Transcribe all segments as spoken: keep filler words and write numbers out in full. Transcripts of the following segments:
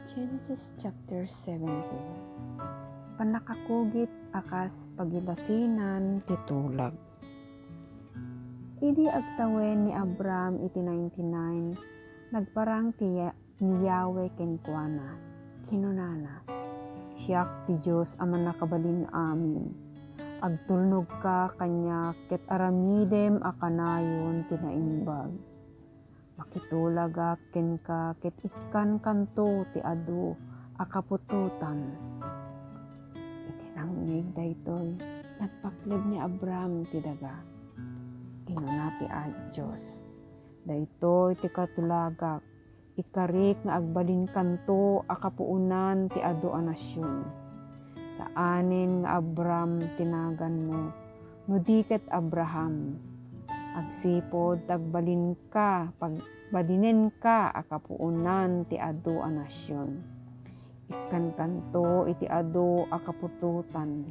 Genesis chapter seventeen. Pannakakugit a kas pagilasinan ti tulag. Idi agtawen ni Abram iti ninety-nine, nagparang ti Ya-, ni Yahweh kenkuana. Kinunana, "Siak ti Dios a Mannakabalin-amin. Agtulnogka kaniak ket aramidem a kanayon ti naimbag. Makitulagak kenka ket ikkankanto ti adu a kaputotam." Iti nangngeg daytoy, nagpapleb ni Abram ti daga. Kinuna ti a-, Dios, "Daytoy ti katulagak, ikarik nga agbalinkanto a kapuonan ti adu a nasion." Saanen nga Abram ti naganmo, no di ket Abraham. Agsipud ta agbalinka, pagbalinenka a kapuonan ti adu a nasion. Ikkankanto iti adu a kaputotan.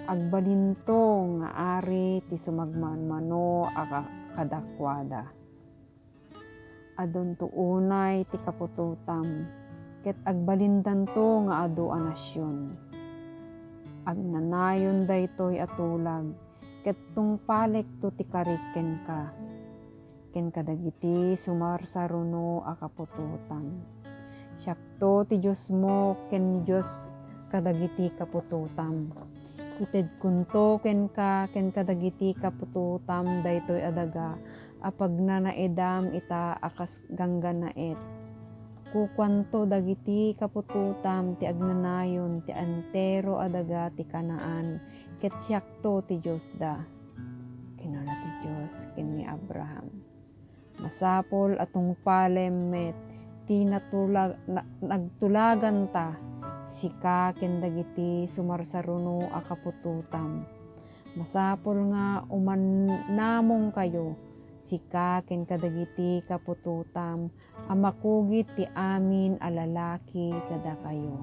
Agbalinto nga ari ti sumagmamano a ka-, kadakuada. Adunto unay ti kaputotam, ket agbalindanto nga adu a nasion. Agnanayon daytoy a tulag, ket tungpalekto ti karik kenka, ken kadagiti sumarsaruno a kaputotam. Siakto ti Diosmo ken Dios kadagiti kaputotam. Itedkonto kenka ken kadagiti kaputotam daytoy a daga a pagnanaedam ita a kas ganggannaet. Kukuanto dagiti kaputotam ti agnanayon ti entero a daga ti Canaan, ket siakto ti Diosda. Kinuna ti Dios ken ni Abraham, "Masapul a tungpalem met ti natula-, na-, nagtulaganta, sika ken dagiti sumarsaruno a kaputotam. Masapul nga umannamongkayo, sika ken kadagiti kaputotam, a makugit ti amin a lalaki kadakayo.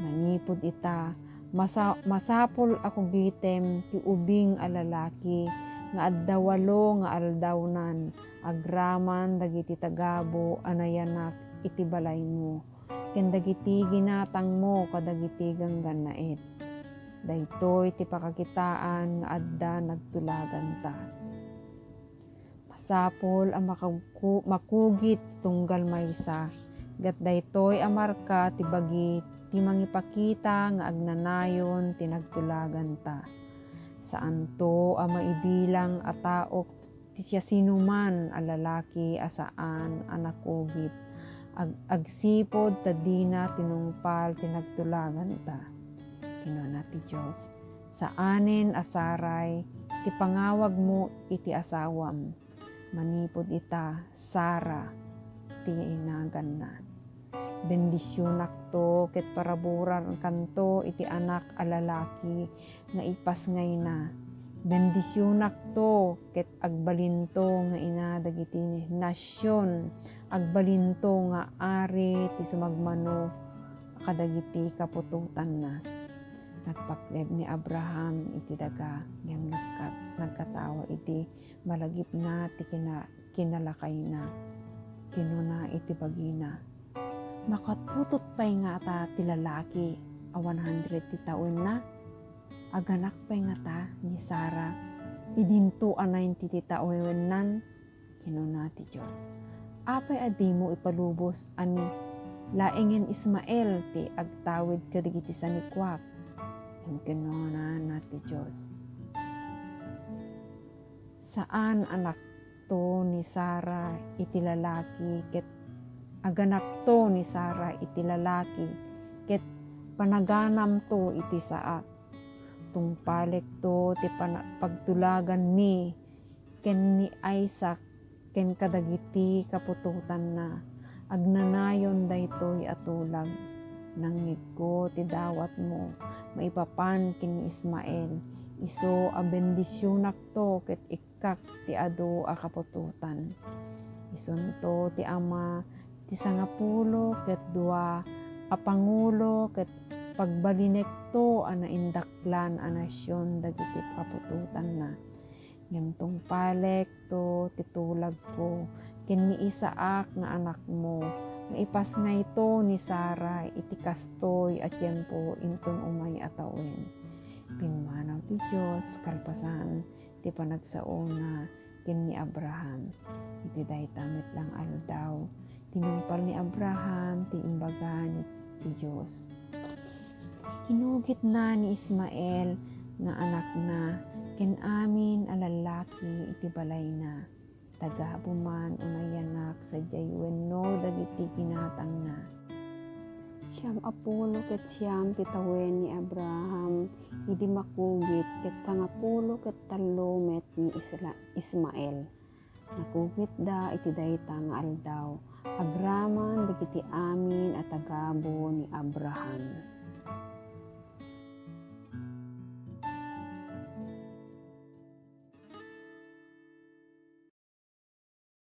Manipud ita, masa-, masapul a kugitem ti ubing a lalaki nga adda walo nga aldawnan agraman dagiti tagabu a nayanak iti balaymo, ken dagiti ginatangmo kadagiti ganggannaet. Daytoy ti pakakitaan nga adda nagtulaganta. Masapul a makagku-, makugit tunggal maysa, ket daytoy a marka ti bagi ti mangipakita nga agnanayon ti nagtulaganta. Saanto a maibilang a tao ti siasinoman a lalaki a saan a nakugit, ag-, agsipud ta dina tinungpal ti nagtulaganta." Kinuna ti Dios, "Saanen a Sarai ti pangawagmo iti asawam." Manipud ita, Sara ti naganna. Bendisionakto ket paraburankanto iti anak a lalaki nga ipasngayna. Bendisionakto ket agbalinto nga ina dagiti nasion, agbalinto nga ari ti sumagmano kadagiti kaputotanna. Nagpakleb ni Abraham iti daga, ngem nagkat-, nagkatawa idi malagipna ti kina-, kinalakayna. Kinuna iti bagina, "Makatutut pay ngata ti lalaki a one hundred ti tawenna? Aganak pay ngata ni Sara idinto a ninety ti tawennan?" Kinuna ti Dios, "Apay a dimo ipalubos a ni laengen Ismael ti agtawid kadagiti sanikuak?" Ngem kinunana ti Dios, "Saan anakto ni Sara iti lalaki, ket aganakto ni Sara iti lalaki, ket panaganamto iti saak. Tungpalekto ti pana-, pagtulaganmi ken ni Isaac ken kadagiti kaputotanna. Agnanayon daytoy a tulag. Nangngegko ti dawatmo maipapan ken ni Ismael. Isu a bendisionakto ket ikkak ti adu a kaputotan. Isunto ti ama ti sangapulo ket dua a pangulo ket pagbalinekto a naindaklan a nasion dagiti kaputotanna. Ngem tungpalekto ti tulagko ken ni Isaac nga anakmo, nga ipasngayto ni Sara iti kastoy a tiempo inton umay a tawen. Pimmanaw ti Dios kalpasan ti panagsaona ken ni Abraham. Iti dayta met la nga aldaw, tinungpal ni Abraham ti imbaga ni ti Dios. Kinugitna ni Ismael nga anakna ken amin a lallaki iti balayna. Tagabu man unayanak sadiay wenno dagiti ginatangna. Siam a pulo ket siam ti tawen ni Abraham idi makugit, ket sangapulo ket tallo met ni Isla-, Ismael. Nakugitda iti dayta nga aldaw, agraman dagiti amin a tagabu ni Abraham.